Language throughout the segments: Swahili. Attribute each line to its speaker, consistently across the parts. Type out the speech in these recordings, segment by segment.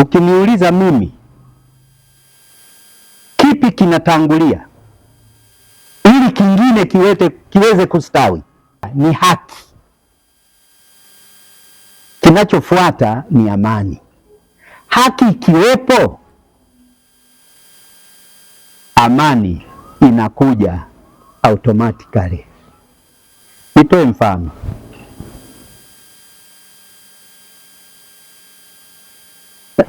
Speaker 1: Ukiniuliza mimi kipi kinatangulia ili kingine kiweze kustawi, ni haki. Kinachofuata ni amani. Haki ikiwepo, amani inakuja automatically. Nitoe mfano.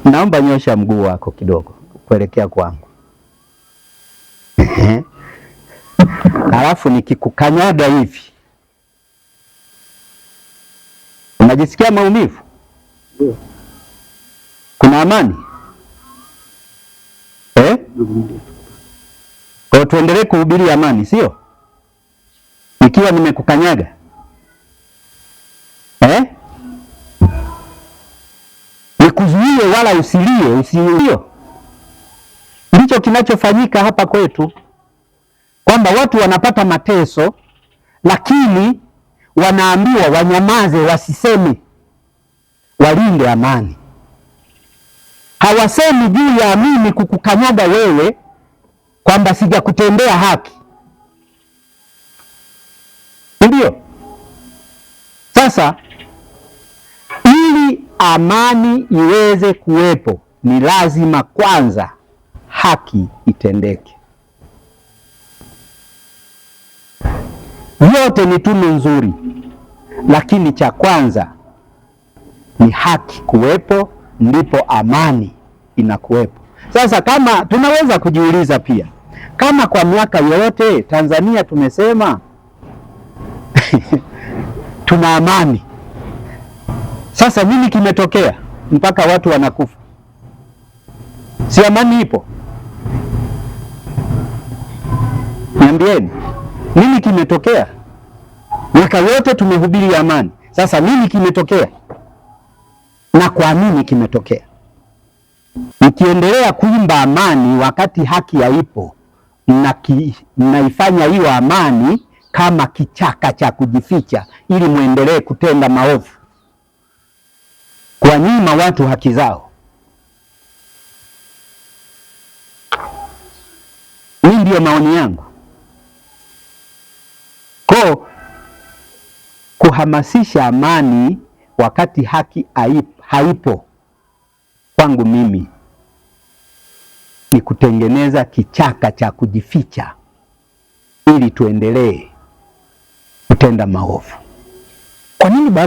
Speaker 1: Naomba nyosha mguu wako kidogo kuelekea kwangu. Halafu nikikukanyaga hivi, unajisikia maumivu?
Speaker 2: Ndio.
Speaker 1: Kuna amani eh? Kwa tuendelee kuhubiri amani, sio? Ikiwa nimekukanyaga eh? Nikuzuie wala usilie, usilie. Ndicho kinachofanyika hapa kwetu, kwamba watu wanapata mateso, lakini wanaambiwa wanyamaze, wasiseme, walinde amani. Hawasemi juu ya mimi kukukanyaga wewe kwamba sijakutendea haki, ndio? Sasa ili amani iweze kuwepo ni lazima kwanza haki itendeke. Yote ni tunu nzuri, lakini cha kwanza ni haki kuwepo, ndipo amani inakuwepo. Sasa kama tunaweza kujiuliza pia, kama kwa miaka yote Tanzania tumesema tuna amani, sasa nini kimetokea mpaka watu wanakufa? Si amani ipo? Niambieni, nini kimetokea? Miaka yote tumehubiri amani, sasa nini kimetokea na kwa nini kimetokea? Mkiendelea kuimba amani wakati haki haipo, mnaifanya hiyo amani kama kichaka cha kujificha ili muendelee kutenda maovu, kuwanyima watu haki zao. Hii ndiyo maoni yangu. Ko kuhamasisha amani wakati haki haipo, kwangu mimi ni kutengeneza kichaka cha kujificha ili tuendelee kutenda maovu.
Speaker 2: Kwa nini baadhi